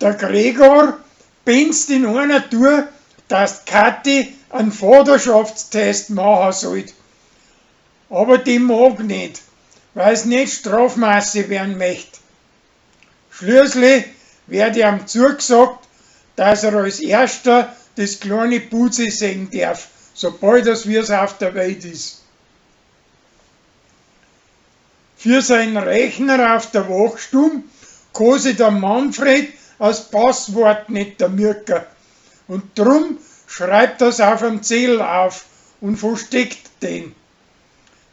Der Gregor penzt in einer Tour, dass Kathi einen Vaterschaftstest machen sollt. Aber die mag nicht, weil's nicht strafmaßig werden möcht. Schließlich wird ihm zugesagt, dass er als erster das kleine Buzi sehen darf, sobald es wie's auf der Welt ist. Für seinen Rechner auf der Wachstube kann sich der Manfred als Passwort nicht merken. Und drum schreibt er's auf einem Zettel auf und versteckt den.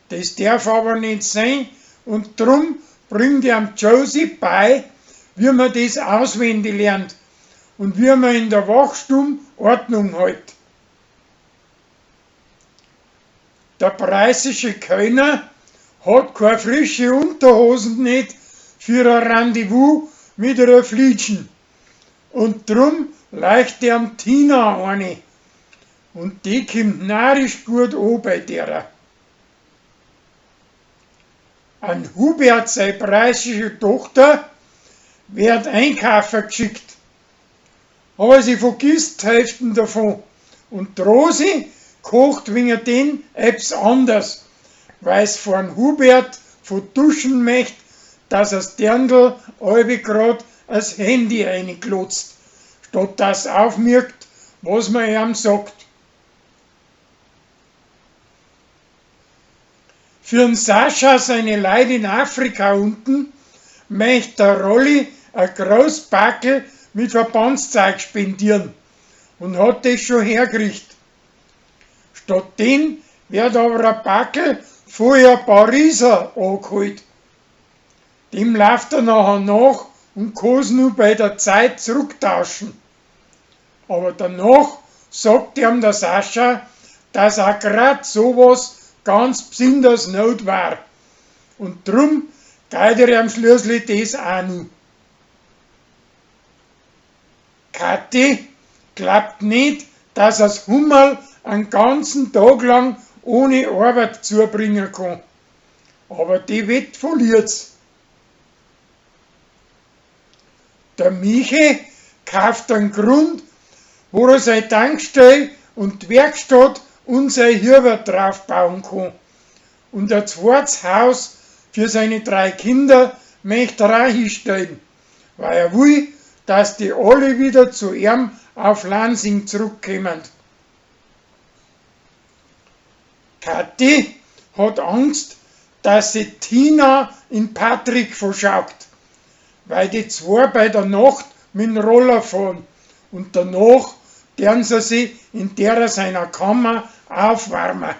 Das darf aber nicht sein und drum bringt ihm Josie bei, wie man das auswendig lernt und wie man in der Wachstube Ordnung hält. Der preußische Kölner hat keine frische Unterhosen nicht für ein Rendezvous mit einer Flietschen. Und drum leicht ihm Tina eine. Und die kommt narrisch gut an bei derer. An Hubert seine preußische Tochter wird einkaufen geschickt. Aber sie vergisst die Hälfte davon. Und die Rosi kocht wegen den etwas anders, weil's von Hubert vertuschen möcht, dass er's Dirndl allbe grad als Handy reinglotzt, statt dass aufmerkt, was man ihm sagt. Für'n Sascha seine Leid in Afrika unten möcht der Rolli ein groß Packel mit Verbandszeug spendieren und hat das schon hergerichtet. Statt den wird aber ein Packel voller Pariser angeholt. Dem läuft er nachher nach und kann's nur bei der Zeit zurücktauschen. Aber danach sagt ihm der Sascha, dass auch grad sowas ganz besonders not war. Und drum geht er ihm schließlich das auch noch. Kathi glaubt nicht, dass er's Hummerl einen ganzen Tag lang ohne Arbeit zubringen kann. Aber die Wett verliert's. Der Michi kauft einen Grund, wo er seine Tankstelle und die Werkstatt und sein Hirber draufbauen kann. Und ein zweites Haus für seine 3 Kinder möchte er auch hinstellen, weil er will, dass die alle wieder zu ihm auf Lansing zurückkommen. Kathi hat Angst, dass sie Tina in Patrick verschaukt, weil die zwei bei der Nacht mit dem Roller fahren und danach deren sie sich in derer seiner Kammer aufwärmen.